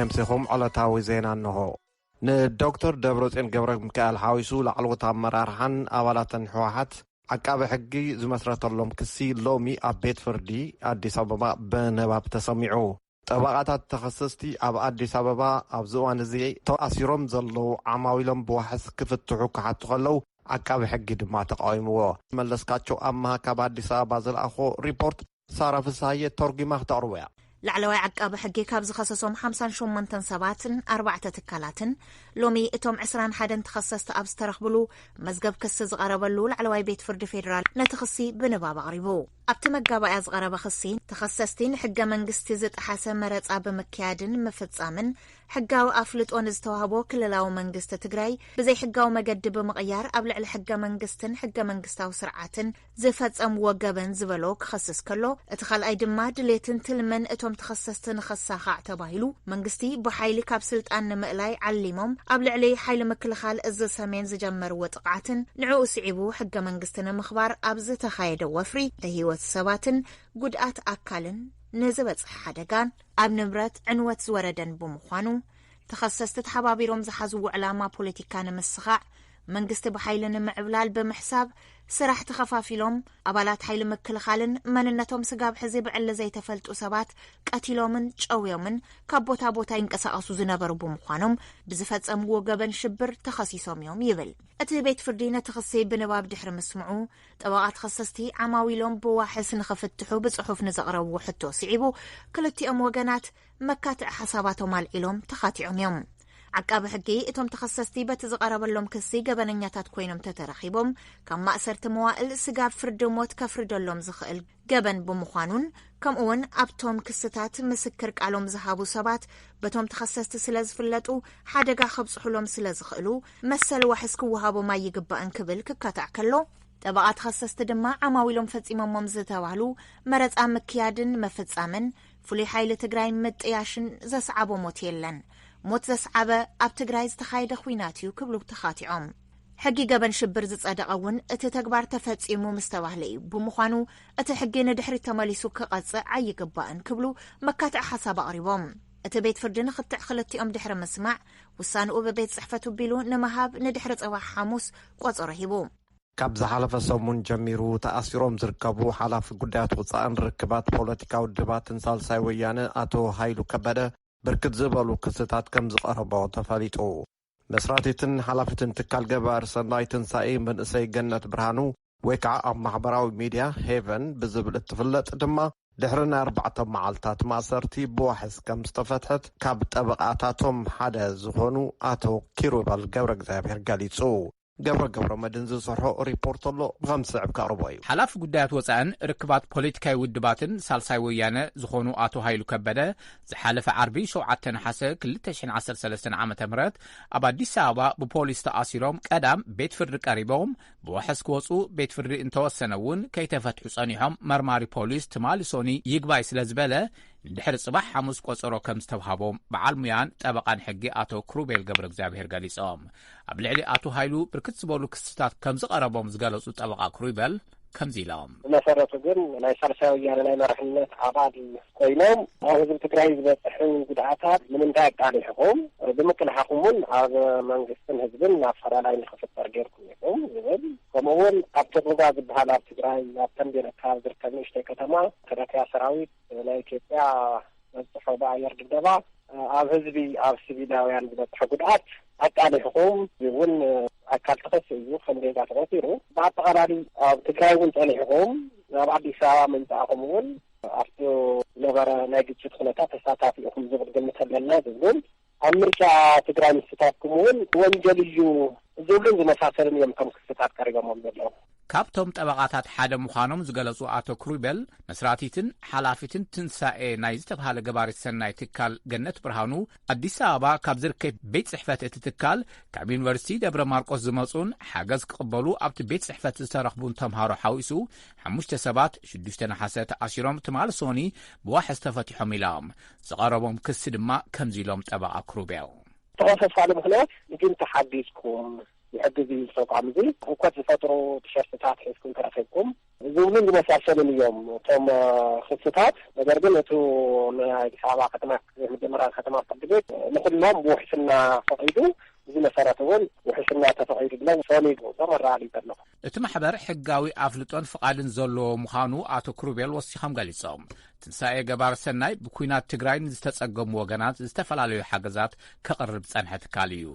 ደምሲኹም ዕለታዊ ዜና እንሆ። ንዶክተር ደብረጽዮን ገብረ ሚካኤል ሓዊሱ ላዕለዎት ኣመራርሓን ኣባላትን ህወሓት ዓቃቢ ሕጊ ዝመስረተሎም ክሲ ሎሚ ኣብ ቤት ፍርዲ ኣዲስ ኣበባ ብንባብ ተሰሚዑ። ጠበቓታት ተኸሰስቲ ኣብ ኣዲስ ኣበባ ኣብዚ እዋን እዚ ተኣሲሮም ዘለዉ ዓማዊሎም ብዋሕስ ክፍትሑ ክሓቱ ከለዉ ዓቃቢ ሕጊ ድማ ተቃዊምዎ። መለስካቸው ኣምሃ ካብ ኣዲስ ኣበባ ዝለኣኾ ሪፖርት ሳራ ፍስሃየ ተርጉማ ክተቕርቦ እያ። ላዕለዋይ ዓቃቢ ሕጊ ካብ ዝኸሰሶም ሓምሳን ሸሞንተን ሰባትን ኣርባዕተ ትካላትን ሎሚ እቶም ዕስራን ሓደን ተኸሰስቲ ኣብ ዝተረኽብሉ መዝገብ ክሲ ዝቐረበሉ ላዕለዋይ ቤት ፍርዲ ፌዴራል ነቲ ክሲ ብንባብ ኣቕሪቡ። ኣብቲ መጋባእያ ዝቐረበ ክሲ ተኸሰስቲ ንሕገ መንግስቲ ዝጠሓሰ መረጻ ብምክያድን ምፍጻምን ሕጋዊ ኣፍልጦ ንዝተዋህቦ ክልላዊ መንግስቲ ትግራይ ብዘይሕጋዊ መገዲ ብምቕያር ኣብ ልዕሊ ሕገ መንግስትን ሕገ መንግስታዊ ስርዓትን ዝፈጸምዎ ገበን ዝበሎ ክኸስስ ከሎ፣ እቲ ካልኣይ ድማ ድሌትን ትልምን እቶም ተኸሰስቲ ንኸሳኻዕ ተባሂሉ መንግስቲ ብሓይሊ ካብ ስልጣን ንምእላይ ዓሊሞም ኣብ ልዕሊ ሓይሊ ምክልኻል እዚ ሰሜን ዝጀመርዎ ጥቕዓትን ንዕኡ ስዒቡ ሕገ መንግስቲ ንምኽባር ኣብ ዝተኻየደ ወፍሪ ህይወት ሰባትን ጉድኣት ኣካልን ንዝበጽሐ ሓደጋን ኣብ ንብረት ዕንወት ዝወረደን ብምዃኑ፣ ተኸሰስቲ ተሓባቢሮም ዝሓዝዎ ዕላማ ፖለቲካ ንምስኻዕ፣ መንግስቲ ብሓይሊ ንምዕብላል ብምሕሳብ፣ ስራሕ ተኸፋፊሎም፣ ኣባላት ሓይሊ ምክልኻልን መንነቶም ስጋብ ሕዚ ብዕሊ ዘይተፈልጡ ሰባት ቀቲሎምን ጨውዮምን ካብ ቦታ ቦታ ይንቀሳቐሱ ዝነበሩ ብምዃኖም፣ ብዝፈጸምዎ ገበን ሽብር ተኸሲሶም እዮም ይብል። እቲ ቤት ፍርዲ ነቲ ክሲ ብንባብ ድሕሪ ምስምዑ፣ ጠበቓ ተኸሰስቲ ዓማዊሎም ብዋሕስ ንኽፍትሑ ብጽሑፍ ንዘቕረብዎ ሕቶ ስዒቡ፣ ክልቲኦም ወገናት መካትዒ ሓሳባቶም ኣልዒሎም ተኻቲዖም እዮም። ዓቃቢ ሕጊ እቶም ተኸሰስቲ በቲ ዝቐረበሎም ክሲ ገበነኛታት ኮይኖም ተተረኺቦም፣ ካብ ማእሰርቲ መዋእል ስጋብ ፍርዲ ሞት ከፍርደሎም ዝኽእል ገበን ብምዃኑን፣ ከምኡውን ኣብቶም ክስታት ምስክር ቃሎም ዝሃቡ ሰባት በቶም ተኸሰስቲ ስለ ዝፍለጡ ሓደጋ ከብጽሑሎም ስለ ዝኽእሉ መሰል ዋሕስ ክወሃቦም ኣይግባእን ክብል ክካታዕ ከሎ፣ ጠበቓ ተኸሰስቲ ድማ ዓማዊሎም ፈጺሞሞም ዝተባህሉ መረጻ ምክያድን ምፍጻምን ፍሉይ ሓይሊ ትግራይ ምጥያሽን ዘስዓቦ ሞት የለን። ሞት ዘስዓበ ኣብ ትግራይ ዝተኻየደ ኹናት እዩ ክብሉ ተኻቲዖም። ሕጊ ገበን ሽብር ዝጸደቐ እውን እቲ ተግባር ተፈጺሙ ምስ ተባህለ እዩ። ብምዃኑ እቲ ሕጊ ንድሕሪት ተመሊሱ ክቐጽዕ ኣይግባእን ክብሉ መካትዒ ሓሳብ ኣቕሪቦም። እቲ ቤት ፍርዲ ንኽትዕ ክልቲኦም ድሕሪ ምስማዕ ውሳንኡ ብቤት ጽሕፈቱ ቢሉ ንምሃብ ንድሕሪ ጽባሕ ሓሙስ ቆጸሮ ሂቡ። ካብ ዝሓለፈ ሰሙን ጀሚሩ ተኣሲሮም ዝርከቡ ሓላፊ ጉዳያት ወጻእን ርክባት ፖለቲካዊ ውድባትን ሳልሳይ ወያነ ኣቶ ሃይሉ ከበደ ብርክት ዝበሉ ክስታት ከም ዝቐረቦ ተፈሊጡ። መስራቲትን ሓላፊትን ትካል ገባር ሰናይ ትንሳኤ መንእሰይ ገነት ብርሃኑ ወይ ከዓ ኣብ ማሕበራዊ ሚድያ ሄቨን ብዝብል እትፍለጥ ድማ ድሕሪ ናይ ኣርባዕተ መዓልታት ማእሰርቲ ብዋሕስ ከም ዝተፈትሐት ካብ ጠበቓታቶም ሓደ ዝኾኑ ኣቶ ኪሩበል ገብረ እግዚኣብሔር ገሊጹ። ገብረ ገብረ መድን ዝሰርሖ ሪፖርት ኣሎ ብኸም ዝስዕብ ከቕርቦ እዩ። ሓላፊ ጉዳያት ወፃእን ርክባት ፖለቲካዊ ውድባትን ሳልሳይ ወያነ ዝኾኑ ኣቶ ሃይሉ ከበደ ዝሓለፈ ዓርቢ ሸውዓተ ነሓሰ ክልተ ሽሕን ዓሰርተ ሰለስተን ዓመተ ምህረት ኣብ ኣዲስ ኣበባ ብፖሊስ ተኣሲሮም ቀዳም ቤት ፍርዲ ቀሪቦም ብዋሕስ ክወፁ ቤት ፍርዲ እንተወሰነ እውን ከይተፈትሑ ጸኒሖም መርማሪ ፖሊስ ትማሊ ሶኒ ይግባይ ስለ ዝበለ ንድሕሪ ጽባሕ ሓሙስ ቆጸሮ ከም ዝተውሃቦም በዓል ሙያን ጠበቓን ሕጊ ኣቶ ክሩቤል ገብረ እግዚኣብሔር ገሊጾም። ኣብ ልዕሊ ኣቶ ሃይሉ ብርክት ዝበሉ ክስታት ከም ዝቐረቦም ዝገለጹ ጠበቓ ክሩቤል ከምዚ ኢሎም። ብመሰረቱ ግን ናይ ሳልሳይ ወያነ ናይ መራሕነት ኣባል ኮይኖም ኣብ ህዝቢ ትግራይ ዝበፅሑ ጉድኣታት ንምንታይ ኣቃሊሕኹም? ብምቅላሕኹም እውን ኣብ መንግስትን ህዝብን ኣፈላላይ ንክፍጠር ጌርኩም ኢኹም ዝብል፣ ከምኡ እውን ኣብ ቶጎጋ ዝበሃል ኣብ ትግራይ ኣብ ተንቤን ኣካባቢ ዝርከብ ንእሽተይ ከተማ መከላከያ ሰራዊት ናይ ኢትዮጵያ በዝሖ ብኣየር ድብደባ ኣብ ህዝቢ ኣብ ሲቪላውያን ዝበፅሐ ጉድኣት ኣቃሊሕኹም እውን ኣካል ተኸሲ እዩ ከም ዜጋ ተቆፂሩ። ብኣጠቓላሊ ኣብ ትግራይ እውን ፀኒሕኹም ናብ ኣዲስ ኣበባ ምምፃእኹም እውን ኣብቲ ዝነበረ ናይ ግጭት ኩነታት ተሳታፊ ኢኹም ዝብል ግምት ኣለና ዝብሉን ኣብ ምርጫ ትግራይ ምስታፍኩም እውን ወንጀል እዩ ዝብሉን ዝመሳሰልን እዮም እቶም ክስታት ቀሪቦሞም ዘለዉ። ካብቶም ጠበቓታት ሓደ ምዃኖም ዝገለጹ ኣቶ ክሩቤል መስራቲትን ሓላፊትን ትንሳኤ ናይ ዝተብሃለ ገባሪት ሰናይ ትካል ገነት ብርሃኑ ኣዲስ ኣበባ ካብ ዝርከብ ቤት ጽሕፈት እቲ ትካል ካብ ዩኒቨርሲቲ ደብረ ማርቆስ ዝመጹን ሓገዝ ክቕበሉ ኣብቲ ቤት ጽሕፈት ዝተረኽቡን ተምሃሮ ሓዊሱ ሓሙሽተ ሰባት ሽዱሽተ ነሓሰ ተኣሲሮም ትማሊ ሶኒ ብዋሕስ ተፈቲሖም ኢሎም። ዝቐረቦም ክሲ ድማ ከምዚ ኢሎም ጠበቓ ክሩቤል። ዝተኸሰስካሉ ምኽንያት ግን ተሓጊዝኩም ይሕግዝ እዩ። ዝተቋም እዚ ህውከት ዝፈጥሩ ቲሸርትታት ሒዝኩም ተረኺብኩም ዝብሉን ዝመሳሰሉን እዮም እቶም ክስታት። ነገር ግን እቱ ናይ ኣዲስ ኣበባ ከተማ መጀመርያ ከተማ ፍርድ ቤት ንኩሎም ብውሕስና ፈቒዱ፣ እዚ መሰረት እውን ውሕስና ተፈቒዱ ድማ ሰኒዱ ተመራሊ ዘሎ። እቲ ማሕበር ሕጋዊ ኣፍልጦን ፍቓድን ዘለዎ ምዃኑ ኣቶ ክሩቤል ወሲኾም ገሊጾም። ትንሳኤ ገባር ሰናይ ብኩናት ትግራይ ንዝተጸገሙ ወገናት ዝተፈላለዩ ሓገዛት ከቕርብ ዝጸንሐ ትካል እዩ።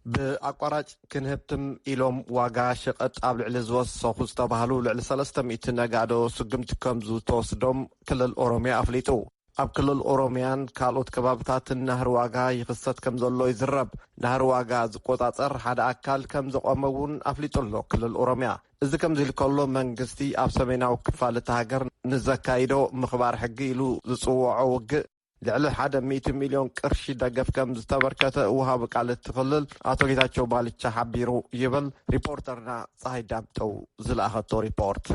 ብኣቋራጭ ክንህብትም ኢሎም ዋጋ ሸቐጥ ኣብ ልዕሊ ዝወሰኹ ዝተባህሉ ልዕሊ ሰለስተ ሚእቲ ነጋዶ ስጉምቲ ከም ዝተወስዶም ክልል ኦሮሚያ ኣፍሊጡ። ኣብ ክልል ኦሮሚያን ካልኦት ከባብታትን ናህሪ ዋጋ ይኽሰት ከም ዘሎ ይዝረብ። ናህሪ ዋጋ ዝቆጻጸር ሓደ ኣካል ከም ዘቆመ እውን ኣፍሊጡ ኣሎ ክልል ኦሮሚያ። እዚ ከምዚ ኢሉ ከሎ መንግስቲ ኣብ ሰሜናዊ ክፋል እታ ሃገር ንዘካይዶ ምኽባር ሕጊ ኢሉ ዝጽውዖ ውግእ ልዕሊ ሓደ ሚእቲ ሚልዮን ቅርሺ ደገፍ ከም ዝተበርከተ ውሃቢ ቃል እቲ ክልል ኣቶ ጌታቸው ባልቻ ሓቢሩ ይብል ሪፖርተርና ፀሃይ ዳምጠው ዝለኣኸቶ ሪፖርት።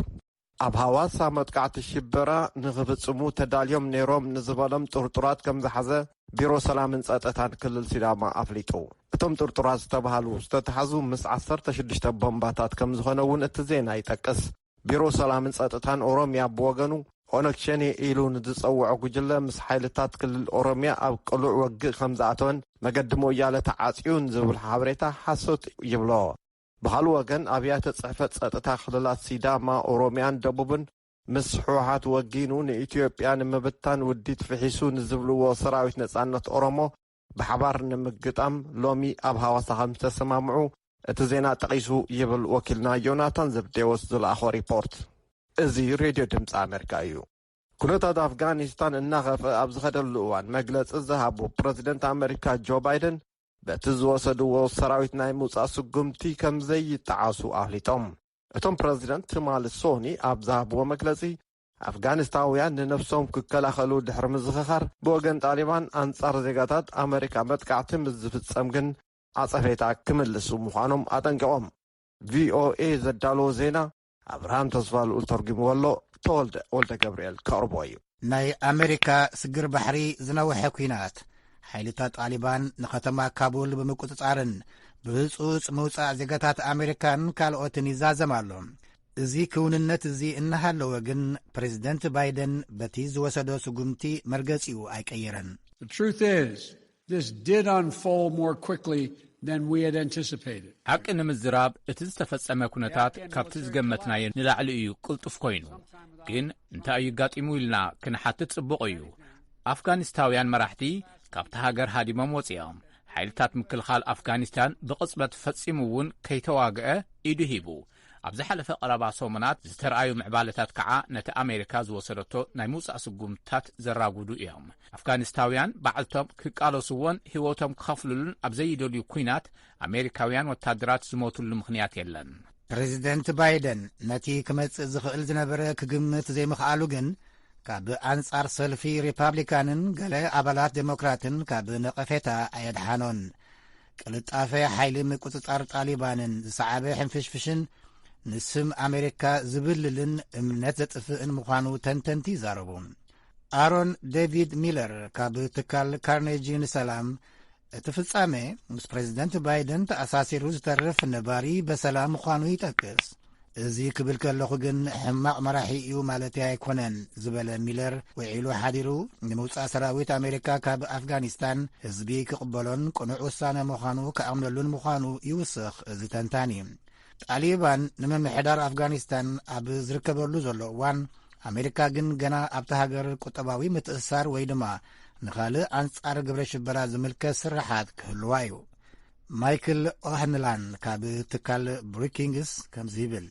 ኣብ ሃዋሳ መጥቃዕቲ ሽበራ ንኽፍጽሙ ተዳልዮም ነይሮም ንዝበሎም ጥርጡራት ከም ዝሓዘ ቢሮ ሰላምን ጸጥታን ክልል ሲዳማ ኣፍሊጡ። እቶም ጥርጡራት ዝተባሃሉ ዝተታሕዙ ምስ ዓሰርተ ሽዱሽተ ቦምባታት ከም ዝኾነ እውን እቲ ዜና ይጠቅስ። ቢሮ ሰላምን ጸጥታን ኦሮሚያ ብወገኑ ኦነግ ሸኔ ኢሉ ንዝጸውዖ ጉጅለ ምስ ሓይልታት ክልል ኦሮሚያ ኣብ ቅሉዕ ወግእ ከም ዝኣተወን መገዲ ሞያለ ተዓጽዩን ዝብል ሓበሬታ ሓሶት ይብሎ። ብኻልእ ወገን ኣብያተ ጽሕፈት ጸጥታ ክልላት ሲዳማ፣ ኦሮሚያን ደቡብን ምስ ህወሓት ወጊኑ ንኢትዮጵያ ንምብታን ውዲት ፍሒሱ ንዝብልዎ ሰራዊት ነጻነት ኦሮሞ ብሓባር ንምግጣም ሎሚ ኣብ ሃዋሳ ከም ዝተሰማምዑ እቲ ዜና ጠቒሱ ይብል ወኪልና ዮናታን ዘብዴዎስ ዝለኣኾ ሪፖርት። እዚ ሬድዮ ድምፂ ኣሜሪካ እዩ። ኩነታት ኣፍጋኒስታን እናኸፍአ ኣብ ዝኸደሉ እዋን መግለፂ ዝሃቡ ፕረዚደንት ኣሜሪካ ጆ ባይደን በቲ ዝወሰድዎ ሰራዊት ናይ ምውፃእ ስጉምቲ ከም ዘይጠዓሱ ኣፍሊጦም። እቶም ፕረዚደንት ትማሊ ሶኒ ኣብ ዝሃብዎ መግለፂ ኣፍጋኒስታውያን ንነብሶም ክከላኸሉ ድሕሪ ምዝኽኻር ብወገን ጣሊባን ኣንጻር ዜጋታት ኣሜሪካ መጥቃዕቲ ምስ ዝፍጸም ግን ኣጸፌታ ክምልሱ ምዃኖም ኣጠንቀቖም። ቪኦኤ ዘዳለዎ ዜና ኣብርሃም ተስፋ ልኡል ተርጉምዎ ኣሎ። ተወልደ ወልደ ገብርኤል ከቕርቦ እዩ። ናይ ኣሜሪካ ስግር ባሕሪ ዝነውሐ ኲናት ሓይልታት ጣሊባን ንኸተማ ካቡል ብምቁጽጻርን ብህጹጽ ምውጻእ ዜጋታት ኣሜሪካን ካልኦትን ይዛዘም ኣሎ። እዚ ክውንነት እዚ እናሃለወ ግን ፕሬዚደንት ባይደን በቲ ዝወሰዶ ስጉምቲ መርገጺኡ ኣይቀየረን። The truth is, this did unfold more quickly than we had anticipated. ሓቂ ንምዝራብ እቲ ዝተፈጸመ ኩነታት ካብቲ ዝገመትናዮ ንላዕሊ እዩ ቅልጡፍ ኮይኑ። ግን እንታይ እዩ ኣጋጢሙ ኢልና ክንሓትት ጽቡቕ እዩ። ኣፍጋኒስታውያን መራሕቲ ካብቲ ሃገር ሃዲሞም ወጺኦም። ሓይልታት ምክልኻል ኣፍጋኒስታን ብቕጽበት ፈጺሙ እውን ከይተዋግአ ኢዱ ሂቡ። ኣብ ዝሓለፈ ቀረባ ሰሙናት ዝተረኣዩ ምዕባለታት ከዓ ነቲ ኣሜሪካ ዝወሰደቶ ናይ ምውጻእ ስጉምትታት ዘራጉዱ እዮም። ኣፍጋኒስታውያን ባዕልቶም ክቃለስዎን ህይወቶም ክኸፍልሉን ኣብ ዘይደልዩ ኲናት ኣሜሪካውያን ወታደራት ዝሞትሉ ምኽንያት የለን። ፕሬዚደንት ባይደን ነቲ ክመጽእ ዝኽእል ዝነበረ ክግምት ዘይምኽኣሉ ግን ካብ ኣንጻር ሰልፊ ሪፓብሊካንን ገለ ኣባላት ዴሞክራትን ካብ ነቐፌታ ኣየድሓኖን። ቅልጣፈ ሓይሊ ምቁጽጻር ጣሊባንን ዝሰዓበ ሕንፍሽፍሽን ንስም ኣሜሪካ ዝብልልን እምነት ዘጥፍእን ምዃኑ ተንተንቲ ይዛረቡ። ኣሮን ዴቪድ ሚለር ካብ ትካል ካርኔጂ ንሰላም፣ እቲ ፍጻሜ ምስ ፕሬዚደንት ባይደን ተኣሳሲሩ ዝተርፍ ነባሪ በሰላ ምዃኑ ይጠቅስ። እዚ ክብል ከለኹ ግን ሕማቕ መራሒ እዩ ማለተይ ኣይኮነን ዝበለ ሚለር፣ ውዒሉ ሓዲሩ ንምውጻእ ሰራዊት ኣሜሪካ ካብ ኣፍጋኒስታን ህዝቢ ክቕበሎን ቅኑዕ ውሳነ ምዃኑ ክኣምነሉን ምዃኑ ይውስኽ እዚ ተንታኒ። ጣሊባን ንምምሕዳር ኣፍጋኒስታን ኣብ ዝርከበሉ ዘሎ እዋን ኣሜሪካ ግን ገና ኣብቲ ሃገር ቁጠባዊ ምትእስሳር ወይ ድማ ንኻልእ ኣንጻር ግብረ ሽበራ ዝምልከት ስርሓት ክህልዋ እዩ። ማይክል ኦህንላን ካብ ትካል ብሩኪንግስ ከምዚ ይብል።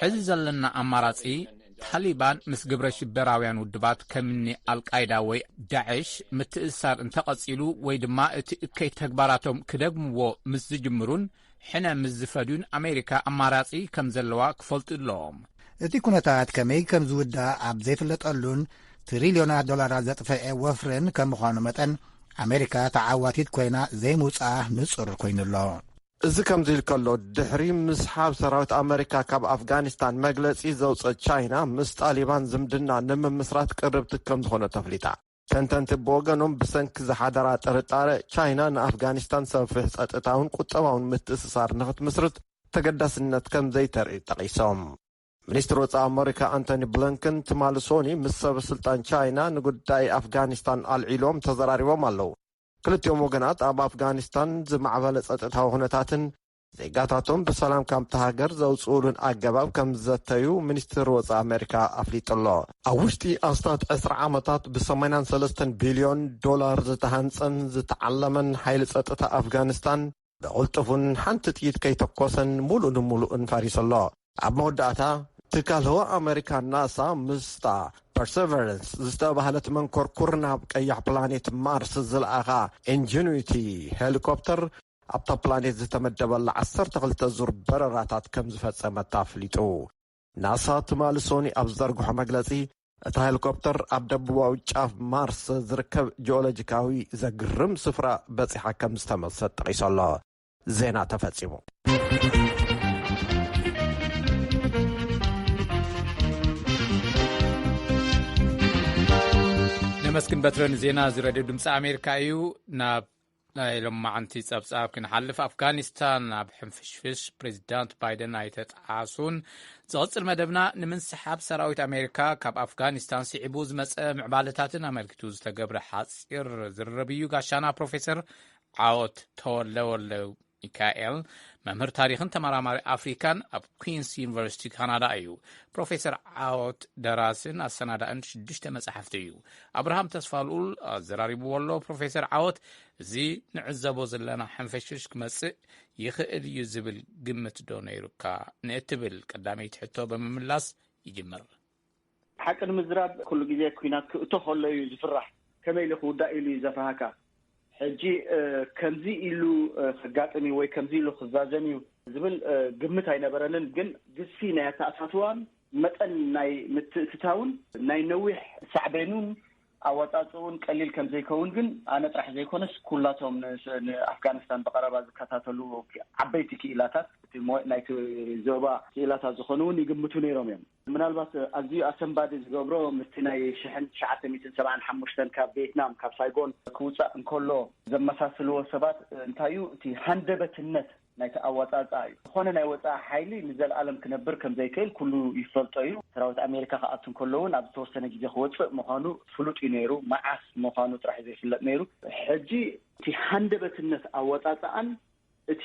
ሕዚ ዘለና ኣማራጺ ታሊባን ምስ ግብረ ሽበራውያን ውድባት ከምኒ ኣልቃይዳ ወይ ዳዕሽ ምትእስሳር እንተቐጺሉ ወይ ድማ እቲ እከይ ተግባራቶም ክደግምዎ ምስ ዝጅምሩን ሕነ ምስ ዝፈድዩን ኣሜሪካ ኣማራጺ ከም ዘለዋ ክፈልጡ ኣለዎም። እቲ ኩነታት ከመይ ከም ዝውዳእ ኣብ ዘይፍለጠሉን ትሪልዮናት ዶላራት ዘጥፈኤ ወፍርን ከም ምዃኑ መጠን ኣሜሪካ ተዓዋቲት ኮይና ዘይምውፅኣ ንፁር ኮይኑሎ። እዚ ከምዚ ኢሉ ከሎ ድሕሪ ምስሓብ ሰራዊት ኣመሪካ ካብ ኣፍጋኒስታን መግለፂ ዘውፀት ቻይና ምስ ጣሊባን ዝምድና ንምምስራት ቅርብቲ ከም ዝኾነ ተፍሊጣ። ተንተንቲ ብወገኖም፣ ብሰንኪ ዝሓደራ ጥርጣረ፣ ቻይና ንኣፍጋኒስታን ሰፊሕ ጸጥታውን ቁጠባውን ምትእስሳር ንኽትምስርት ተገዳስነት ከም ዘይተርኢ ጠቒሶም። ሚኒስትር ወጻኢ ኣመሪካ ኣንቶኒ ብሊንከን ትማሊ ሶኒ ምስ ሰበ ስልጣን ቻይና ንጉዳይ ኣፍጋኒስታን ኣልዒሎም ተዘራሪቦም ኣለዉ። ክልቲኦም ወገናት ኣብ ኣፍጋኒስታን ዝማዕበለ ጸጥታዊ ኩነታትን ዜጋታቶም ብሰላም ካብቲ ሃገር ዘውጽኡሉን ኣገባብ ከም ዝዘተዩ ሚኒስትር ወጻኢ ኣመሪካ ኣፍሊጡ ኣሎ። ኣብ ውሽጢ ኣስታት ዕስራ ዓመታት ብ83 ቢልዮን ዶላር ዝተሃንጸን ዝተዓለመን ሓይሊ ጸጥታ ኣፍጋኒስታን ብቕልጡፍን ሓንቲ ጥይት ከይተኮሰን ሙሉእ ንሙሉእን ፈሪሱ ኣሎ። ኣብ መወዳእታ ትካል ህዋ ኣመሪካ ናሳ ምስታ ፐርሰቨረንስ ዝተባህለት መንኮርኩር ናብ ቀያሕ ፕላኔት ማርስ ዝለኣኻ ኢንጂኑዊቲ ሄሊኮፕተር ኣብታ ፕላኔት ዝተመደበላ ዓሰርተ ክልተ ዙር በረራታት ከም ዝፈጸመት ኣፍሊጡ። ናሳ ትማሊ ሶኒ ኣብ ዝዘርግሖ መግለጺ፣ እታ ሄሊኮፕተር ኣብ ደቡባዊ ጫፍ ማርስ ዝርከብ ጂኦሎጂካዊ ዘግርም ስፍራ በጺሓ ከም ዝተመልሰት ጠቒሱ ኣሎ። ዜና ተፈጺሙ። ነመስግን በትረ ንዜና እዚ ሬድዮ ድምፂ ኣሜሪካ እዩ። ናብ ናይ ሎማዓንቲ ጸብጻብ ክንሓልፍ፣ ኣፍጋኒስታን ናብ ሕንፍሽፍሽ ፕሬዚዳንት ባይደን ኣይተጠዓሱን። ዝቕጽል መደብና፣ ንምንስሓብ ሰራዊት ኣሜሪካ ካብ ኣፍጋኒስታን ስዒቡ ዝመጸ ምዕባለታትን ኣመልኪቱ ዝተገብረ ሓጺር ዝርርብ እዩ። ጋሻና ፕሮፌሰር ዓወት ተወልደ ወልደ ሚካኤል፣ መምህር ታሪኽን ተመራማሪ ኣፍሪካን ኣብ ኩንስ ዩኒቨርሲቲ ካናዳ እዩ። ፕሮፌሰር ዓወት ደራስን ኣሰናዳእን ሽዱሽተ መጻሕፍቲ እዩ። ኣብርሃም ተስፋልኡል ኣዘራሪብዎ ኣሎ። ፕሮፌሰር ዓወት፣ እዚ ንዕዘቦ ዘለና ሕንፍሽፍሽ ክመጽእ ይኽእል እዩ ዝብል ግምት ዶ ነይሩካ? ንእትብል ቀዳመይቲ ሕቶ ብምምላስ ይጅምር። ሓቂ ንምዝራብ፣ ኩሉ ግዜ ኲናት ክእቶ ከሎ እዩ ዝፍራሕ። ከመይ ኢሉ ክውዳእ ኢሉ እዩ ዘፍርሃካ። ሕጂ፣ እ፣ ከምዚ ኢሉ፣ እ፣ ከጋጥም እዩ ወይ ከምዚ ኢሉ ክዛዘም እዩ ዝብል፣ እ፣ ግምት ኣይነበረንን። ግን ግዝፊ ናይ ኣተኣታትዋን መጠን ናይ ምትእትታውን ናይ ነዊሕ ሳዕቤኑን ኣወጻጽኡን ቀሊል ከም ዘይከውን ግን ኣነ ጥራሕ ዘይኮነስ ኩላቶም ን-፣ ንኣፍጋኒስታን ብቐረባ ዝከታተሉ ዓበይቲ ክኢላታት እቲ ሞ-፣ ናይቲ ዞባ ክኢላታት ዝኾኑ እውን ይግምቱ ነይሮም እዮም። ምናልባት ኣዝዩ ኣሰንባዲ ዝገብሮ ምስቲ ናይ ሽሕን ትሽዓተ ሚእትን ሰብዓን ሓሙሽተን ካብ ቬትናም ካብ ሳይጎን ክውጻእ እንከሎ ዘመሳስልዎ ሰባት እንታይ እዩ፣ እቲ ሃንደበትነት ናይቲ ኣወጻጽኣ እዩ። ዝኾነ ናይ ወጻኢ ሓይሊ ንዘለኣለም ክነብር ከም ዘይክእል ኩሉ ይፈልጦ እዩ። ሰራዊት ኣሜሪካ ክኣቱ እንከሎ እውን ኣብ ዝተወሰነ ግዜ ክወጽእ ምዃኑ ፍሉጥ እዩ ነይሩ። መዓስ ምዃኑ ጥራሕ ዘይፍለጥ ነይሩ። ሕጂ እቲ ሃንደበትነት ኣወጻጽኣን እቲ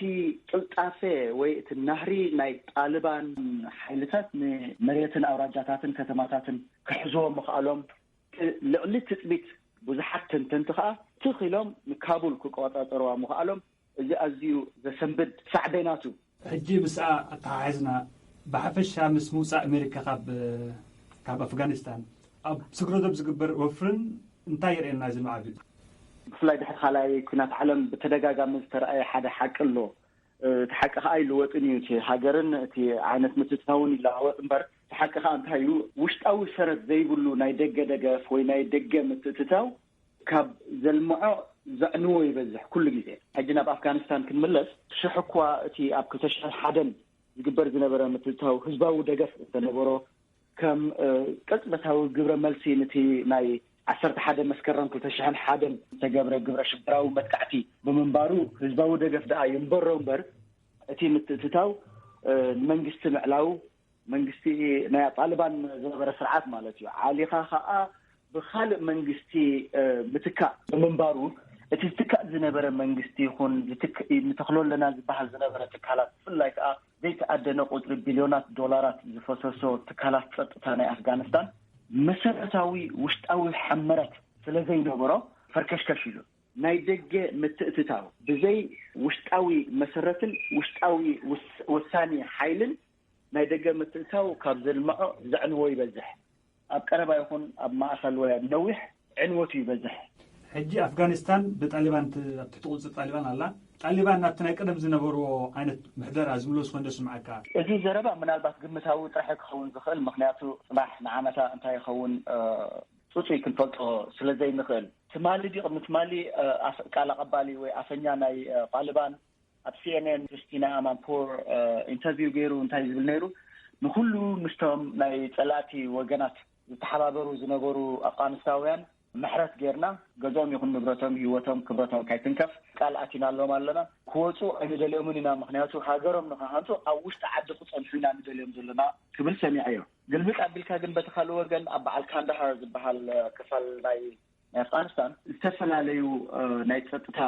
ቅልጣፈ ወይ እቲ ናህሪ ናይ ጣልባን ሓይልታት ንመሬትን ኣውራጃታትን ከተማታትን ክሕዝዎ ምኽኣሎም፣ ልዕሊ ትጽቢት ብዙሓት ተንተንቲ ከኣ ትኽ ኢሎም ንካቡል ክቆጻጸርዋ ምኽኣሎም፣ እዚ ኣዝዩ ዘሰንብድ ሳዕቤናቱ። ሕጂ ምስኣ ኣተሓሒዝና፣ ብሓፈሻ ምስ ምውጻእ ኣሜሪካ ካብ፣ ካብ ኣፍጋኒስታን፣ ኣብ ስግረዶብ ዝግበር ወፍርን እንታይ የርእየና እዚ ማዕቢል? ብፍላይ ድሕሪ ካልኣይ ኲናት ዓለም ብተደጋጋሚ ዝተረኣየ ሓደ ሓቂ ኣሎ። እቲ ሓቂ ከኣ ኣይልወጥን እዩ። እቲ ሃገርን እቲ ዓይነት ምትእትታውን ይለዋወጥ እምበር፣ እቲ ሓቂ ከኣ እንታይ እዩ? ውሽጣዊ ሰረት ዘይብሉ ናይ ደገ ደገፍ ወይ ናይ ደገ ምትእትታው ካብ ዘልምዖ ዘዕንዎ ይበዝሕ ኩሉ ግዜ። ሕጂ ናብ ኣፍጋኒስታን ክንምለስ፣ ሽሕ እኳ እቲ ኣብ ክልተ ሽሕን ሓደን ዝግበር ዝነበረ ምትእትታው ህዝባዊ ደገፍ እንተነበሮ፣ ከም፣ እ፣ ቅጽበታዊ ግብረ መልሲ ነቲ ናይ ዓሰርተ ሓደ መስከረም ክልተ ሽሕን ሓደን ዝተገብረ ግብረ ሽበራዊ መጥቃዕቲ ብምንባሩ፣ ህዝባዊ ደገፍ ደኣ ይንበሮ እምበር፣ እቲ ምትእትታው፣ እ፣ ንመንግስቲ ምዕላው፣ መንግስቲ ናይ ጣልባን ዝነበረ ስርዓት ማለት እዩ። ዓሊኻ ኸኣ ብኻልእ መንግስቲ፣ እ፣ ምትካእ ብምንባሩ፣ እቲ ዝትካእ ዝነበረ መንግስቲ ይኹን፣ ዝትክ-፣ ንተኽሎ ኣለና ዝበሃል ዝነበረ ትካላት፣ ብፍላይ ከኣ ዘይተኣደነ ቁጽሪ ቢልዮናት ዶላራት ዝፈሰሶ ትካላት ጸጥታ ናይ ኣፍጋኒስታን፣ መሰረታዊ ውሽጣዊ ሕመረት ስለ ዘይነበሮ፣ ፈርከሽከሽ ኢሉ። ናይ ደገ ምትእትታው፣ ብዘይ ውሽጣዊ መሰረትን ውሽጣዊ ውስ-፣ ወሳኒ ሓይልን፣ ናይ ደገ ምትእትታው ካብ ዘልምዖ ዘዕንዎ ይበዝሕ። ኣብ ቀረባ ይኹን ኣብ ማእኸል ወይ ኣብ ነዊሕ ዕንወቱ ይበዝሕ። ሕጂ ኣፍጋኒስታን ብጣሊባን ት-፣ ኣብ ትሕቲ ቁጽሪ ጣሊባን ኣላ። ጣሊባን ናብቲ ናይ ቀደም ዝነበርዎ ዓይነት ምሕደራ ዝምለሱ ኮይኖም ዶ ይስምዓካ? እዚ ዘረባ ምናልባት ግምታዊ ጥራሕ ክኸውን ዝኽእል፣ ምኽንያቱ ጽባሕ ንዓመታ እንታይ ይኸውን፣ እ፣ ጽጹይ ክንፈልጦ ስለ ዘይንኽእል። ትማሊ ድዩ ቅድሚ ትማሊ፣ እ፣ ኣፍ-፣ ቃል ኣቐባሊ ወይ ኣፈኛ ናይ፣ እ፣ ጣሊባን ኣብ ሲ ኤን ኤን ክርስቲና ኣማንፖር፣ እ፣ ኢንተርቪው ገይሩ እንታይ ዝብል ነይሩ? ንኹሉ ምስቶም ናይ ጸላእቲ ወገናት ዝተሓባበሩ ዝነበሩ ኣፍጋኒስታውያን ምሕረት ጌርና፣ ገዝኦም ይኹን ንብረቶም፣ ህይወቶም፣ ክብረቶም ካይትንከፍ ቃል ኣቲናሎም ኣለና። ክወፁ ኣይንደልዮምን ኢና፣ ምኽንያቱ ሃገሮም ንኸሃንፁ ኣብ ውሽጢ ዓዲ ክፀንሑ ኢና ንደልዮም ዘለና ክብል ሰሚዐዮ። ግልብጥ ኣቢልካ ግን በቲ ካልእ ወገን ኣብ በዓል ካንዳሃር ዝበሃል ክፋል ናይ ናይ ኣፍጋኒስታን ዝተፈላለዩ ናይ ፀጥታ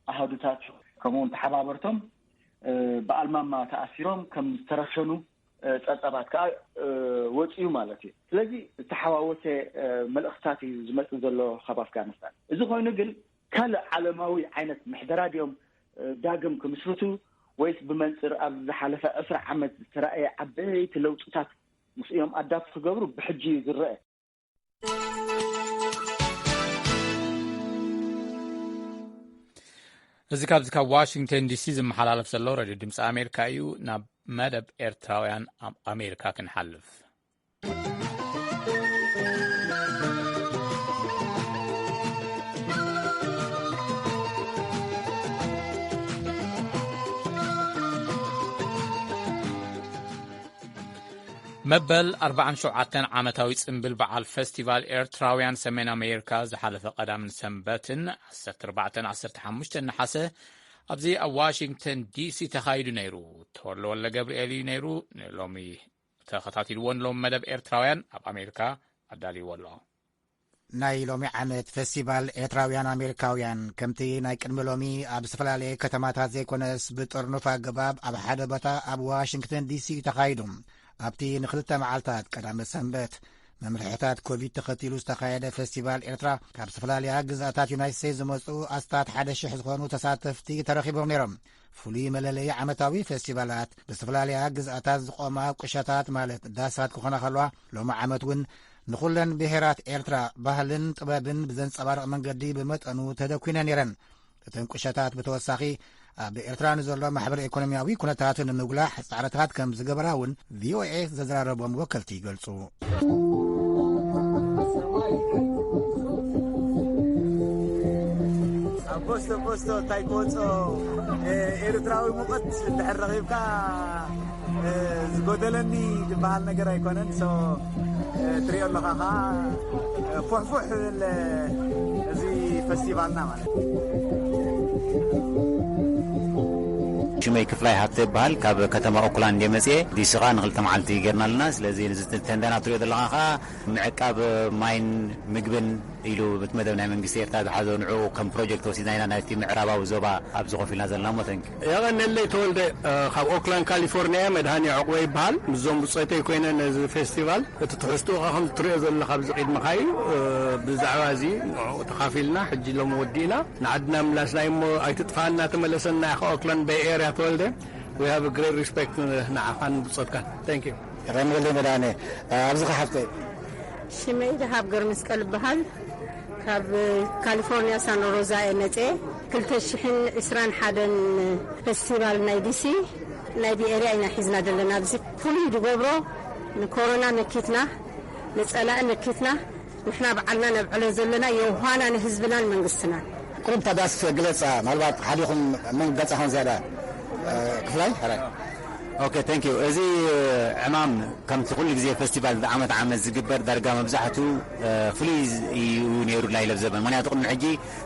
ኣሃዱታት ከምኡውን ተሓባበርቶም ብኣልማማ ተኣሲሮም ከም ዝተረሸኑ ፀብፀባት ከዓ ወፅዩ ማለት እዩ። ስለዚ ዝተሓዋወሰ መልእኽትታት እዩ ዝመፅእ ዘሎ ካብ ኣፍጋኒስታን። እዚ ኮይኑ ግን ካልእ ዓለማዊ ዓይነት ምሕደራ ድዮም ዳግም ክምስርቱ ወይስ ብመንፅር ኣብ ዝሓለፈ ዕስራ ዓመት ዝተረኣየ ዓበይቲ ለውጥታት ምስኦም ኣዳፕት ክገብሩ ብሕጂ እዩ ዝረአ። እዚ ካብዚ ካብ ዋሽንግተን ዲሲ ዝመሓላለፍ ዘሎ ሬድዮ ድምፂ ኣሜሪካ እዩ። ናብ መደብ ኤርትራውያን ኣብ ኣሜሪካ ክንሓልፍ። መበል ኣርባዓን ሸውዓተን ዓመታዊ ጽምብል በዓል ፈስቲቫል ኤርትራውያን ሰሜን ኣሜሪካ ዝሓለፈ ቀዳምን ሰንበትን ዓሰርተ ኣርባዕተን ዓሰርተ ሓሙሽተን ነሓሰ ኣብዚ ኣብ ዋሽንግተን ዲሲ ተኻይዱ ነይሩ። ተወልደ ወልደ ገብርኤል እዩ ነይሩ። ንሎሚ ተኸታቲልዎ ንሎም መደብ ኤርትራውያን ኣብ ኣሜሪካ ኣዳልይዎ ኣሎ። ናይ ሎሚ ዓመት ፈስቲቫል ኤርትራውያን ኣሜሪካውያን ከምቲ ናይ ቅድሚ ሎሚ ኣብ ዝተፈላለየ ከተማታት ዘይኮነስ ብጥርኑፍ ኣገባብ ኣብ ሓደ ቦታ ኣብ ዋሽንግተን ዲሲ እዩ ተኻይዱ። ኣብቲ ንክልተ መዓልታት ቀዳመ ሰንበት መምርሕታት ኮቪድ ተኸቲሉ ዝተኻየደ ፈስቲቫል ኤርትራ ካብ ዝተፈላለያ ግዝኣታት ዩናይት ስቴትስ ዝመፁ ኣስታት ሓደ ሽሕ ዝኾኑ ተሳተፍቲ ተረኺቦም ነይሮም። ፍሉይ መለለዪ ዓመታዊ ፈስቲቫላት ብዝተፈላለያ ግዝኣታት ዝቖማ ቁሸታት ማለት ዳሳት ክኾና ከለዋ ሎሚ ዓመት እውን ንኹለን ብሄራት ኤርትራ ባህልን ጥበብን ብዘንጸባርቕ መንገዲ ብመጠኑ ተደኲነን ነይረን። እተን ቁሸታት ብተወሳኺ ኣብ ኤርትራ ንዘሎ ማሕበረ ኢኮኖሚያዊ ኩነታት ንምጉላሕ ጻዕርታት ከም ዝገበራ እውን ቪኦኤ ዘዘራረቦም ወከልቲ ይገልጹ። ኣብ ቦስቶ ቦስቶ እንታይ ክወጾ ኤርትራዊ ሙቐት እንድሕር ረኺብካ ዝጎደለኒ ዝበሃል ነገር ኣይኮነን። ትሪኦ ኣለኻ ከዓ ፉሕፉሕ ዝብል እዚ ፈስቲቫልና ማለት። ሽመይ ክፍላይ ሃብተ ይበሃል። ካብ ከተማ ኦክላንድ እየ መፅየ። ዲሲ ከዓ ንክልተ መዓልቲ ጌርና ኣለና። ስለዚ ንዚ ተንዳና ትሪኦ ዘለኻ ከዓ ምዕቃብ ማይን ምግብን ኢሉ እቲ መደብ ናይ መንግስቲ ኤርትራ ዝሓዞ ንዕኡ ከም ፕሮጀክት ወሲድና ኢና ናይቲ ምዕራባዊ ዞባ ኣብዚ ኮፍ ኢልና ዘለና እሞ ተንኪ። የቐነለይ ተወልደ ካብ ኦክላንድ ካሊፎርኒያ መድሃኒ ዕቑበ ይበሃል። ምስዞም ብጾተይ ኮይነ ነዚ ፌስቲቫል እቲ ትሕዝትኡ ኸ ከም ትሪኦ ዘለኻ ኣብዚ ቅድመኻ እዩ። ብዛዕባ እዚ ንዕኡ ተኻፊልና ሕጂ ሎም ወዲእና ንዓድና ምላስና እዩ እሞ ኣይትጥፋና ተመለሰና ኢኻ ኦክላንድ ቤይ ኤርያ ተወልደ። We have a great respect ንዓኻን ብጾትካን። Thank you። የቐንየለይ መድሃኔ። ኣብዚ ኸ ሓፍተይ? ሽመይ ደሃብ ገርመስቀል እበሃል። ካብ ካሊፎርኒያ ሳኖ ሮዛ እየ መፅኤ። ክልተ ሽሕን ዕስራን ሓደን ፈስቲቫል ናይ ዲሲ ናይ ቢኤርያ ኢና ሒዝና ዘለና። ኣብዚ ፍሉይ ዝገብሮ ንኮሮና መኪትና ንፀላኢ መኪትና ንሕና በዓልና ነብዕሎ ዘለና የውሃና ንህዝብናን መንግስትናን። ቁሩብ እታ ዳስ ግለጻ፣ ምናልባት ሓዲኹም መን ገጻኹም ዝያዳ ክፍላይ? ሕራይ። ኦኬ፣ thank you። እዚ ዕማም ከምቲ ኩሉ ግዜ ፈስቲቫል ዓመት ዓመት ዝግበር ዳርጋ መብዛሕቱ ፍሉይ እዩ ነይሩ ናይ ለብዘበን። ምክንያቱ ቅድሚ ሕጂ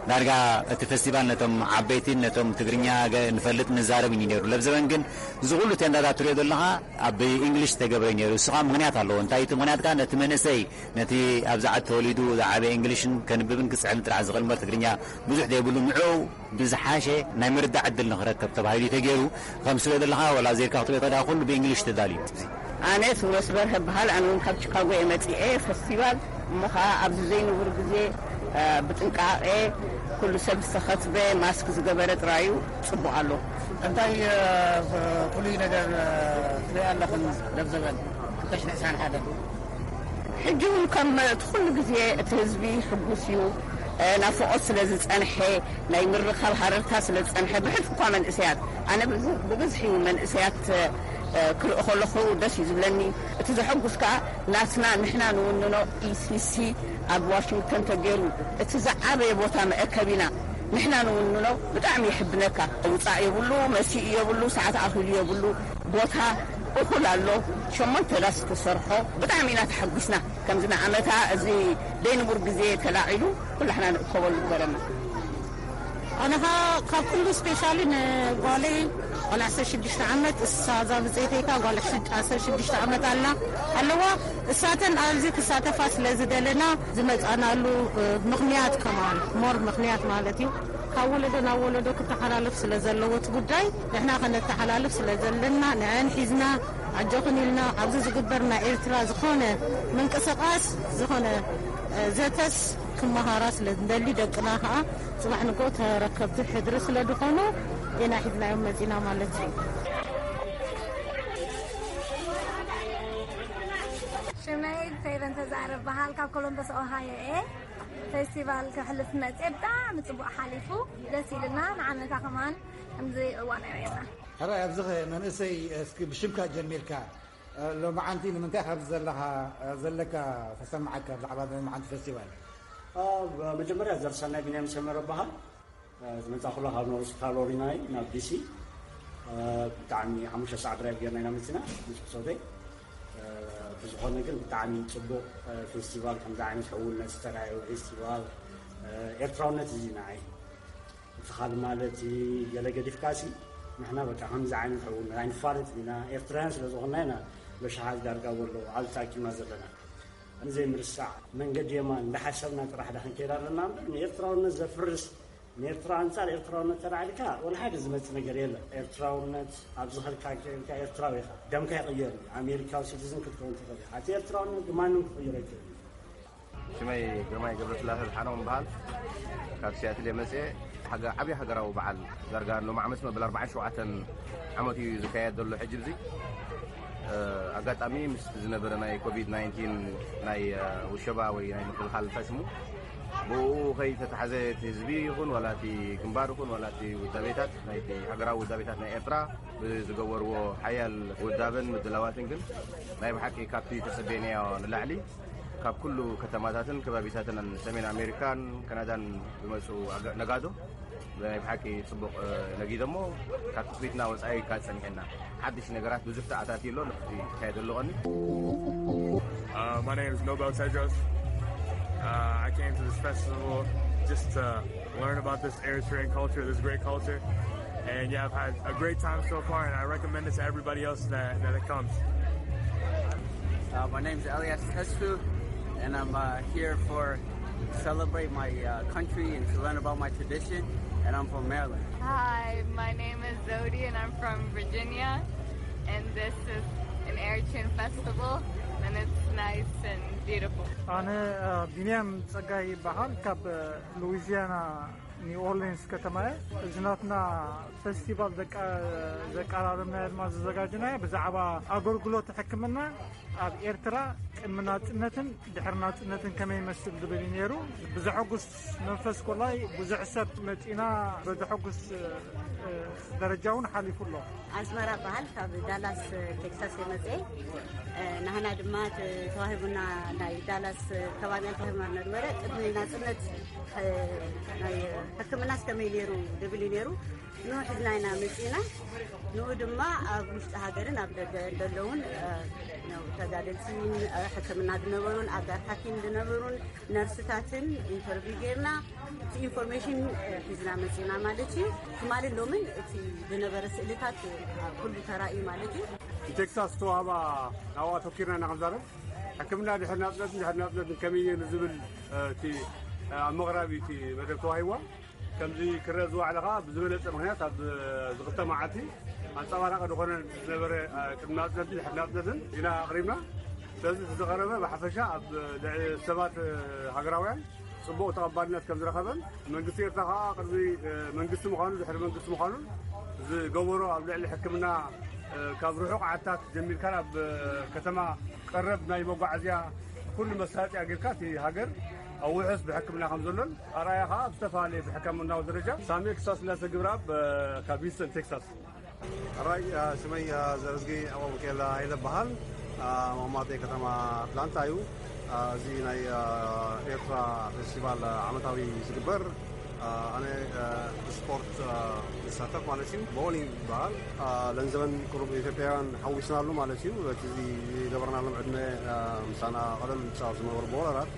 ዳርጋ እቲ ፈስቲቫል ነቶም ዓበይቲን ነቶም ትግርኛ ገ- ንፈልጥ ንዛረብ እዩ ነይሩ። ለብዘበን ግን እዚ ኩሉ ቴንዳታት ትሪኦ ዘለኻ ኣብ እንግሊሽ ተገብረ ነይሩ። እሱ ከዓ ምክንያት ኣለዎ። እንታይ እቲ ምክንያት ከዓ ነቲ መንእሰይ ነቲ ኣብዚ ዓዲ ተወሊዱ ዝዓበየ እንግሊሽን ከንብብን ክፅሕፍን ጥራሕ ዝኽእል እምበር ትግርኛ ብዙሕ ዘይብሉ ንዕኡ ብዝሓሸ ናይ ምርዳእ ዕድል ንኽረከብ ተባሂሉ እዩ ተገይሩ። ከም ስለ ዘለኻ ዋላ ዜርካ ክትሪኦ ተዳ ኩሉ ብእንግሊሽ ተዳልዩ። ኣነ ትውረስ በርሀ በሃል። ኣነ እውን ካብ ቺካጎ እየ መፂኤ። ፈስቲቫል እሞ ኸዓ ኣብዚ ዘይንቡር ግዜ ብጥንቃቄ ኩሉ ሰብ ዝተኸትበ ማስክ ዝገበረ ጥራዩ ፅቡቅ ኣሎ። እንታይ ፍሉይ ነገር ትሪኢ ኣለኽን ለብዘበን ክልተ ሽሕን ዕስራን ሓደን? ሕጂ እውን ከም እቲ ኩሉ ግዜ እቲ ህዝቢ ሕጉስ እዩ። ናፍቆት ስለ ዝፀንሐ ናይ ምርኻብ ሃረርታ ስለ ዝፀንሐ ብሕልፊ እኳ መንእሰያት ኣነ ብብዝሒ መንእሰያት ክርኢ ከለኹ ደስ እዩ ዝብለኒ። እቲ ዘሐጉስ ከዓ ናትና ንሕና ንውንኖ ኢሲሲ ኣብ ዋሽንግተን ተገይሩ እቲ ዝዓበየ ቦታ መእከቢና ንሕና ንውንኖ ብጣዕሚ የሕብነካ። ውፃእ የብሉ፣ መሲኡ የብሉ፣ ሰዓት ኣኺሉ የብሉ። ቦታ እኹል ኣሎ። ሸሞንተ ዳስ ተሰርሖ። ብጣዕሚ ኢና ተሓጒስና። ከምዚ ንዓመታ እዚ ደይንቡር ግዜ ተላዒሉ ኩላሕና ንእከበሉ ዝበረና። ኣነ ኸኣ ካብ ኩሉ ስፔሻሊ ንጓለይ፣ ጓል ዓሰርተ ሽዱሽተ ዓመት፣ እሳ እዛ ብጸይተይ ከኣ ጓል ዓሰርተ ሽዱሽተ ዓመት ኣላ፣ ኣለዋ። እሳተን ኣብዚ ክሳተፋ ስለ ዝደለና ዝመጻናሉ፣ እ፣ ምኽንያት ከማን፣ ሞር ምኽንያት ማለት እዩ። ካብ ወለዶ ናብ ወለዶ ክተሓላለፍ ስለ ዘለዎ እቲ ጉዳይ፣ ንሕና ከነተሓላልፍ ስለ ዘለና፣ ንዐን ሒዝና ኣጆኽን ኢልና ኣብዚ ዝግበር ናይ ኤርትራ ዝኾነ ምንቅስቓስ፣ ዝኾነ፣ እ፣ ዘተስ ክመሃራ ስለ እንደሊ፣ ደቅና ኸኣ ጽባሕ ንግሆ ተረከብቲ ሕድሪ ስለ ዝኾኑ ኢና ሒዝናዮም መጺና ማለት እዩ። ሽመይ ፌቨን ተዛረብ በሃል ካብ ኮሎምበስ ኦሃዮ እየ። ፌስቲቫል ከሕልፍ መጽየ ብጣዕሚ ጽቡቕ ሓሊፉ፣ ደስ ኢልና። ንዓመታ ከማን ከምዚ እዋን የርእየና። ሕራይ ኣብዚ ኸ መንእሰይ እስኪ ብሽምካ ጀሚርካ፣ እ፣ ሎማዓንቲ ንምንታይ ካብዚ ዘለኻ፣ እ፣ ዘለካ ተሰምዓካ ብዛዕባ ሎማዓንቲ ፌስቲቫል? እ፣ መጀመርያ ዘርሰናይ ቢንያም ሰመረ በሃል። እ፣ ዝመጻኹላ ካብ ኖርዝ ካሮሊና እዩ፣ ናብ ዲሲ። እ፣ ብጣዕሚ ሓሙሽተ ሰዓት ድራይቭ ጌርና ኢና መጺና ምስ ብጾተይ። እ፣ ብዝኾነ ግን ብጣዕሚ ጽቡቕ፣ እ፣ ፌስቲቫል፣ ከምዚ ዓይነት ሕውነት ዝተራእየ ፌስቲቫል፣ እ፣ ኤርትራውነት እዚ ንዓይ። እቲ ካልእ ማለት ገለ ገዲፍካሲ ንሕና በቃ ከምዚ ዓይነት ሕውነት ኣይንፋለጥን ኢና። ኤርትራውያን ስለ ዝኾንና ኢና በሽሓት ዳርጋ ወሎ ኣብዚ ተኣኪብና ዘለና። ንዘይምርሳዕ መንገዲ የማን እንዳሓሰብና ጥራሕ ዳ ክንከይድ ኣለና እምበር ንኤርትራውነት ዘፍርስ፣ ንኤርትራ ኣንጻር ኤርትራውነት ተላዒልካ ወላ ሓደ ዝመጽእ ነገር የለን። ኤርትራውነት ኣብ ዝኸድካ ኬድካ ኤርትራዊ ኢኻ። ደምካ ይቕየር እዩ። ኣሜሪካዊ ሲቲዝን ክትከውን ትኽእል ኢኻ። እቲ ኤርትራውነት ግን ማንም ክቕይሮ ኣይክእልን እዩ። ሽመይ ግርማይ ገብረስላሴ ዝሓነዎም በሃል። ካብ ሲያትል እየ መጽየ። ሓገ-፣ ዓብዪ ሃገራዊ በዓል ዳርጋ ሎም ዓመት መበል ኣርባዓን ሸውዓተን ዓመት እዩ ዝካየድ ዘሎ ሕጂ። እዚ፣ እ፣ ኣጋጣሚ ምስቲ ዝነበረ ናይ ኮቪድ ናይንቲን ናይ፣ እ፣ ውሸባ ወይ ናይ ምክልኻል እንታይ ሽሙ፣ ብኡ ከይተታሕዘ እቲ ህዝቢ ይኹን ዋላ እቲ ግንባር ይኹን ዋላ እቲ ውዳቤታት ናይቲ ሃገራዊ ውዳቤታት ናይ ኤርትራ ብዝገበርዎ ሓያል ውዳበን ምድላዋትን ግን ናይ ብሓቂ ካብቲ ተጸበየናዮ ንላዕሊ ካብ ኩሉ ከተማታትን ከባቢታትን ሰሜን ኣሜሪካን ካናዳን ዝመጹ ኣጋ-፣ ነጋዶ ናይ ብሓቂ ጽቡቕ፣ እ፣ ነጊዶ እሞ ካብ ትጽቢትና ወጻኢ ካብ ጸኒሕና ሓድሽ ነገራት ብዙሕ ተኣታትዩ ኣሎ። ንክቲ ይካየድ ኣሎ ቀኒ። Uh, my name is Nobel Tedros. Uh, I came to this festival just to learn about this Eritrean culture, this great culture. And yeah, I've had a great time so far, and I recommend it to everybody else that, that it comes. Uh, my name is Elias Testu, and I'm uh, here for celebrate my uh, country and to learn about my tradition. And I'm from Maryland. Hi, my name is Zodi, and I'm from Virginia. And this is an Eritrean festival, and it's nice and beautiful. ኣነ፣ እ፣ ቢንያም ጸጋይ ይበሃል። ካብ፣ እ፣ ሉዊዚያና ኒው ኦርሊንስ ከተማ እየ። እዚ ናትና ፌስቲቫል ዘቃ-፣ ዘቀራረብናዮ ድማ ዘዘጋጀናዮ ብዛዕባ ኣገልግሎት ሕክምና ኣብ ኤርትራ ቅድሚ ናጽነትን ድሕሪ ናጽነትን ከመይ ይመስል ዝብል እዩ ነይሩ። ብዘሐጉስ መንፈስ ኮላይ ብዙሕ ሰብ መጺና በዘሐጉስ፣ እ፣ ደረጃ እውን ሓሊፉ ኣሎ። ኣስመራ በሃል ካብ ዳላስ ቴክሳስ የመጽአ። እ፣ ናህና ድማ ተ-፣ ተዋሂቡና ናይ ዳላስ ከባቢያን ተዋሂቡና ነበረ። ቅድሚ ናጽነት፣ እ፣ ናይ ሕክምናስ ከመይ ነይሩ ዝብል እዩ ነይሩ። ንኡ ሒዝና ኢና መጺና። ንኡ ድማ ኣብ ውሽጢ ሃገርን ኣብ ደገ ዘለውን፣ እ፣ ነው ተጋደልቲ፣ እ፣ ሕክምና ዝነበሩን ኣጋር ሓኪም ዝነበሩን ነርስታትን ኢንተርቪው ጌርና እቲ ኢንፎርሜሽን፣ እ፣ ሒዝና መጺና ማለት እዩ። ትማልን ሎምን እቲ ዝነበረ ስእልታት፣ እ፣ ኩሉ ተራእዩ ማለት እዩ። ንቴክሳስ ዝተዋህባ ናብኡ ኣተኪርና ኢና ክንዛረብ። ሕክምና ድሕሪ ናጽነትን ድሕሪ ናጽነትን ከመይ እዩ ንዝብል፣ እ፣ እቲ፣ እ፣ ኣብ መቕረቢ እቲ መደብ ተዋሂብዋ። ከምዚ ክረአ ዝዋዕለ ኸኣ ብዝበለጸ ምኽንያት ኣብ ዝኽልተ መዓልቲ ኣንጸባራቂ ዝኾነ ዝነበረ፣ እ፣ ቅድሚ ናጽነትን ድሕሪ ናጽነትን ኢና ኣቕሪብና። ስለዚ እቲ ዝቐረበ ብሓፈሻ ኣብ ልዕሊ ሰባት፣ እ፣ ሃገራውያን ጽቡቕ ተቐባልነት ከም ዝረኸበን መንግስቲ ኤርትራ ኸኣ ቅድሚ፣ እ፣ መንግስቲ ምዃኑ ድሕሪ መንግስቲ ምዃኑን ዝገበሮ ኣብ ልዕሊ ሕክምና፣ እ፣ ካብ ርሑቕ ዓድታት ጀሚርካ ናብ፣ እ፣ ከተማ ቀረብ ናይ መጓዓዝያ ኩሉ መሳለጥያ ጌርካ እቲ ሃገር ኣብ ውሑስ ብሕክምና ከም ዘሎን ኣርኣያ ኸኣ ኣብ ዝተፈላለየ ብሕክምናዊ ደረጃ ሳሙኤል ክሳስላሰ ግብረኣብ፣ እ፣ ካብ ሂውስተን ቴክሳስ። ሕራይ፣ እ፣ ሽመይ፣ እ፣ ዘርዝጊ ኣቦ ሚካኤል ሃይለ በሃል። እ፣ መቐመጠይ ከተማ ኣትላንታ እዩ። እ፣ እዚ ናይ፣ እ፣ ኤርትራ ፌስቲቫል፣ እ፣ ዓመታዊ ዝግበር ኣነ ብስፖርት ዝሳተፍ ማለት እዩ። ቦሊንግ ይበሃል። ለንዘበን ቅሩብ ኢትዮጵያውያን ሓዊስናሉ ማለት እዩ። በቲ ዝገበርናሎም ዕድመ ምሳና ቀደም ዝነበሩ ቦለራት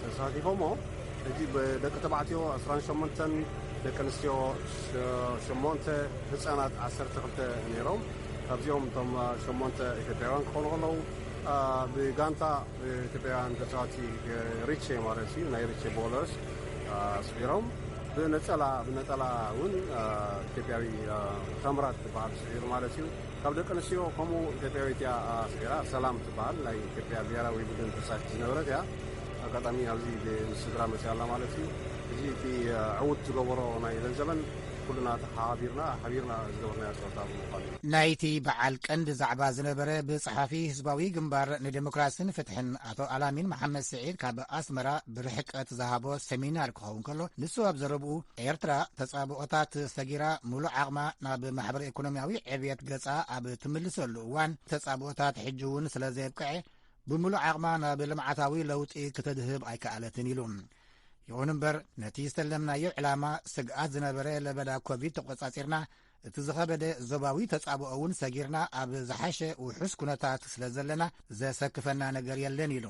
ተሳቲፎሞ። ሕጂ ብደቂ ተባዕትዮ ዕስራን ሸሞንተን፣ ደቂ ኣንስትዮ ሸሞንተ፣ ህፃናት ዓሰርተ ክልተ ነይሮም። ካብዚኦም እቶም ሸሞንተ ኢትዮጵያውያን ክኾኑ ከለዉ፣ ብጋንታ ኢትዮጵያውያን ተፃዋቲ ሪቼ ማለት እዩ፣ ናይ ሪቼ ቦለርስ ስዒሮም። ብነፀላ ብነጠላ እውን ኢትዮጵያዊ ተምራት ዝበሃል ስዒሩ ማለት እዩ። ካብ ደቂ ኣንስትዮ ከምኡ ኢትዮጵያዊት እያ ስዒራ፣ ሰላም ትበሃል፣ ናይ ኢትዮጵያ ብሄራዊ ቡድን ተሳትፊት ዝነበረት እያ። ኣጋጣሚ ኣብዚ ምስ ስድራ መፅያ ኣላ ማለት እዩ። እዚ እቲ ዕውት ዝገበሮ ናይ ኢለን ዘመን ኩልና ተሓባቢርና ሓቢርና ዝገበርናዮ ፀወታ ብምዃኑ እዩ። ናይቲ በዓል ቀንዲ ዛዕባ ዝነበረ ብጸሓፊ ህዝባዊ ግንባር ንዴሞክራስን ፍትሕን ኣቶ ኣላሚን መሓመድ ስዒድ ካብ ኣስመራ ብርሕቀት ዝሃቦ ሰሚናር ክኸውን ከሎ፣ ንሱ ኣብ ዘረብኡ፣ ኤርትራ ተጻብኦታት ሰጊራ ምሉእ ዓቕማ ናብ ማሕበረ ኢኮኖሚያዊ ዕብየት ገጻ ኣብ ትምልሰሉ እዋን፣ ተጻብኦታት ሕጂ እውን ስለ ዘየብቅዐ፣ ብምሉእ ዓቕማ ናብ ልምዓታዊ ለውጢ ክትድህብ ኣይከኣለትን ኢሉ። ይኹን እምበር፣ ነቲ ዝተለምናዮ ዕላማ ስግኣት ዝነበረ ለበዳ ኮቪድ ተቖጻጺርና፣ እቲ ዝኸበደ ዞባዊ ተጻብኦ እውን ሰጊርና ኣብ ዝሓሸ ውሑስ ኩነታት ስለ ዘለና ዘሰክፈና ነገር የለን ኢሉ።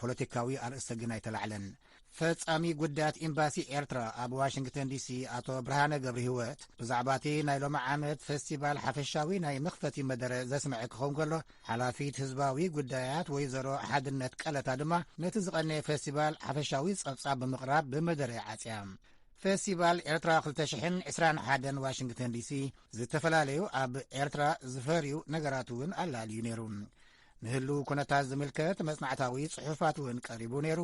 ፖለቲካዊ ኣርእስቲ ግን ኣይተላዕለን። ፈጻሚ ጉዳያት ኤምባሲ ኤርትራ ኣብ ዋሽንግተን ዲሲ ኣቶ ብርሃነ ገብረ ህይወት ብዛዕባ እቲ ናይ ሎሚ ዓመት ፈስቲቫል ሓፈሻዊ ናይ መኽፈቲ መደረ ዘስምዐ ክኸውን ከሎ፣ ሓላፊት ህዝባዊ ጉዳያት ወይዘሮ ሓድነት ቀለታ ድማ ነቲ ዝቐነየ ፈስቲቫል ሓፈሻዊ ጸብጻብ ብምቕራብ ብመደረ ዓጽያ። ፈስቲቫል ኤርትራ ክልተ ሽሕን ዕስራን ሓደን ዋሽንግተን ዲሲ ዝተፈላለዩ ኣብ ኤርትራ ዝፈርዩ ነገራት እውን ኣላልዩ ነይሩ። ንህልው ኩነታት ዝምልከት መጽናዕታዊ ጽሑፋት እውን ቀሪቡ ነይሩ።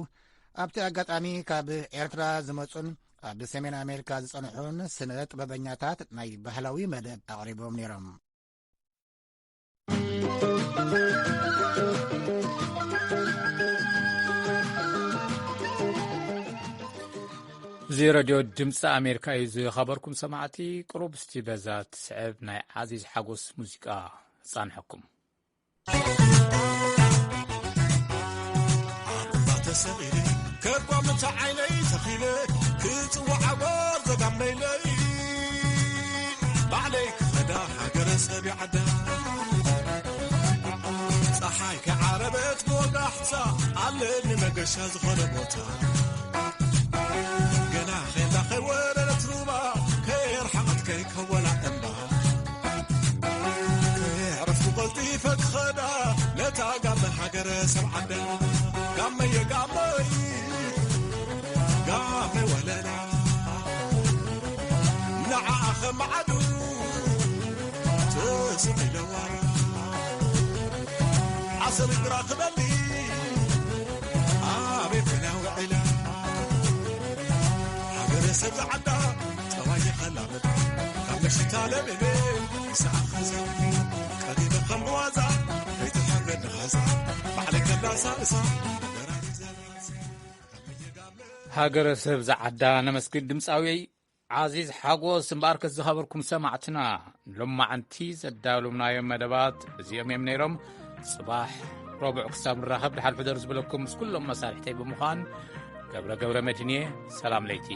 ኣብቲ ኣጋጣሚ ካብ ኤርትራ ዝመጹን ኣብ ሰሜን ኣሜሪካ ዝጸንሑን ስነ ጥበበኛታት ናይ ባህላዊ መደብ ኣቕሪቦም ነይሮም። እዚ ሬድዮ ድምፂ ኣሜሪካ እዩ። ዝኸበርኩም ሰማዕቲ፣ ቅሩብ እስቲ በዛ ትስዕብ ናይ ዓዚዝ ሓጎስ ሙዚቃ ጻንሐኩም። ኣባ ተሰቒለ ከርቧ ምታ ዓይነይ ተኺለ ክጽዋዕ ዓወር ዘጋመይለይ ባዕለይ ክኸዳ ሃገረ ሰብ ይዓዳ ጸሓይ ከዓረበት ክወጋሕታ ኣለኒ መገሻ ዝኾነ ቦታ ገና ኼላ ከይወረደት ሩባ ከየርሓቐት ከይከወላ እምባ ከየዕረፍኩ ቀልጢፈ ክኸዳ ነታ ጋመ ሃገረ ሰብ ዓዳ ጋመየ ጋመይ ጋመ ወለላ ንዓኣ ኸማዓዱ ትስቕ ኢለዋ ዓሰል እግራ ክበሊ ኣቤት ኮይና ውዒላ ሃገረ ሰብ ዝዓዳ ጠባይ ኸላመድ ካብ መሽታ ለሚነ ይስኣኸዛ ቀዲመ ከም ብዋዛ ከይትሕረኒ ኻዛ ባዕለይ ከላሳእሳ ሃገረ ሰብ ዝዓዳ ነመስግን ድምፃዊ ዓዚዝ ሓጎስ። እምበኣርከስ ዝኸበርኩም ሰማዕትና፣ ሎማዕንቲ ዘዳለምናዮም መደባት እዚኦም እዮም ነይሮም። ጽባሕ ረቡዕ ክሳብ ንራኸብ ደሓን ሕደሩ ዝብለኩም ምስ ኩሎም መሳርሕተይ ብምዃን ገብረ ገብረ መድህንየ ሰላም ለይቲ።